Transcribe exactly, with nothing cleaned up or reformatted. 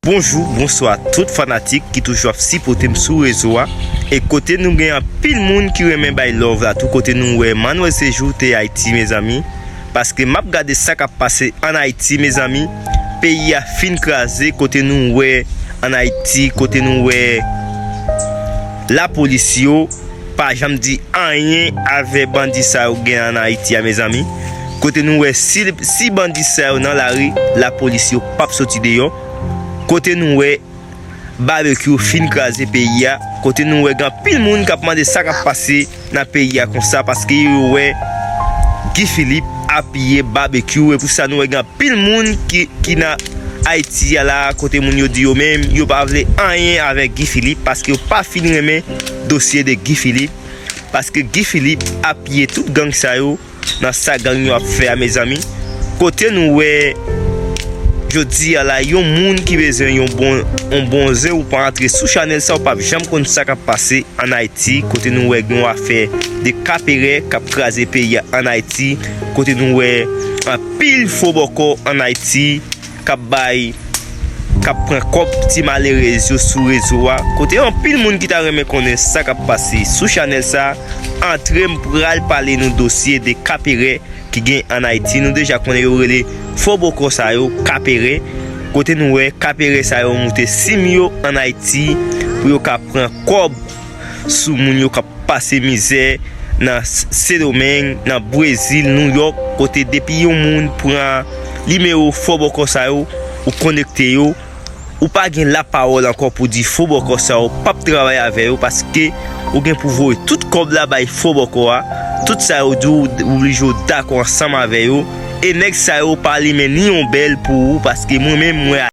Bonjou, bonswa tout fanatik ki toujou ap sipòte m sou rezo a. E kote nou gen anpil moun ki renmen bay love la tou, kote nou wè Manuel Séjour te Ayiti, mezanmi. Paske m ap gade sa k ap pase ann Ayiti, mezanmi. Peyi a fin kraze, kote nou wè ann Ayiti, kote nou wè lapolis yo pa janm di anyen avè bandi sa yo gen ann Ayiti a, mezanmi. Kote nou wè si, si bandi sa yo nan lari, lapolis yo p ap soti deyò. Kote nou wè Babekyou fin kraze peyi a. Kote nou wè gen anpil moun k ap mande sa k ap pase nan peyi a konsa, paske yo wè Guy Philippe apiye Babekyou. E pou sa nou wè gen anpil moun ki, ki nan Ayiti a la, kote moun yo di yo menm, yo pa vle anyen avèk Guy Philippe, paske yo pa fin renmen dosye de Guy Philippe, paske Guy Philippe apiye tout gang sa yo nan sa gang yo ap fè a, mezanmi. Kote nou wè jodi a la, yon moun ki bezwen yon bon, yon bon zen, ou pa antre sou chanèl sa, ou p ap janm konn sa k ap pase ann Ayiti. Kote nou wè gen yon afè de kaperè k ap kraze peyi a ann Ayiti. Kote nou wè anpil fo bòkò ann Ayiti k ap bay, k ap pran kòb ti malerèz yo sou rezo a. Kote anpil moun ki ta renmen konnen sa k ap pase sou chanèl sa, antre, m pral pale nou dosye de kaperè ki gen ann Ayiti. Nou deja konnen yo rele fo bòkò sa yo kaperè. Kote nou wè kaperè sa yo moute sim yo ann Ayiti pou yo ka pran kòb sou moun yo k ap pase mizè nan S-, Sendomeng, nan Brezil, Nouyòk, kote depi yon moun pran nimewo fo bòkò sa yo, ou konekte yo, ou pa gen lapawòl ankò pou di fo bòkò sa yo p ap travay avè yo, paske ou gen pou voye tout kòb la bay fo bòkò a. Tout sa yo di w, ou oblije w dakò ansanm avè yo. E nèg sa yo pa limen ni yon bèl pou ou, paske mwen menm, mwen